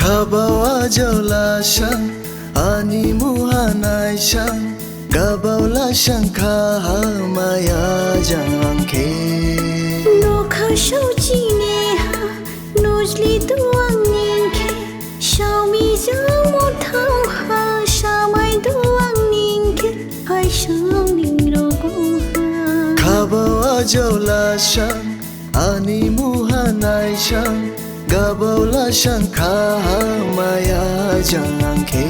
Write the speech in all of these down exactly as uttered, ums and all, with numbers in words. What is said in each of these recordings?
Khabao ajao lasang, ani muha naisang, gabao lasang kha hamai ajang ang khe. Nokhasao jini ha, nujli du ang ning khe, saomi jang muthao ha, samai du ang ning khe, haisang ning rogo ha. Khabao ajao lasang, ani muha naisang, gabao lasang kha hamai ajang ang khe.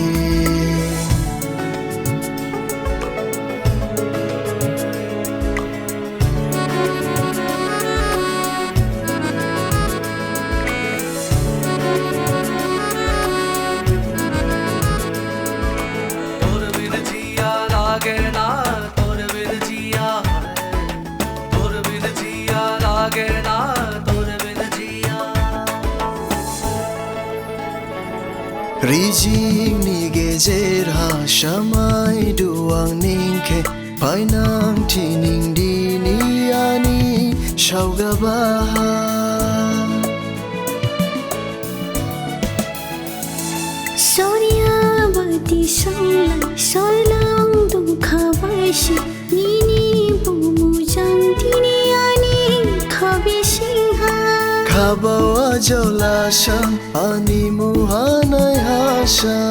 Rijik ni gejer ha samai du ang ning khe, phainang thi ning dini ani saogaba ha. Soriya bati saolai saolang dong khabaisi, nini bumu jang dini ani khabising ha. Khabao ajao lasang, ani muha naihasang.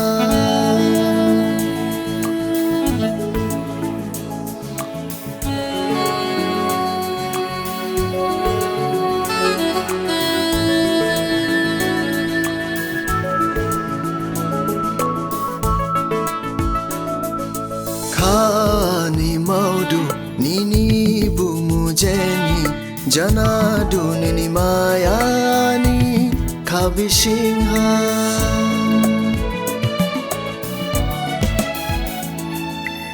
Khani maodu nini bumu jeni, jana du nini maya ni khabising ha.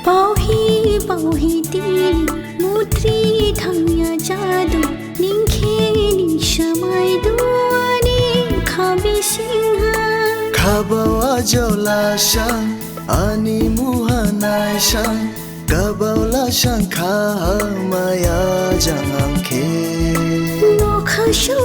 Baohi baohi dini mutri thangya jadu, ning khe ning samai du ani khabising ha. Khabao ajao lasang, ani muha naisang, gabao lasang kha hamai ajang ang khe. Nokhasao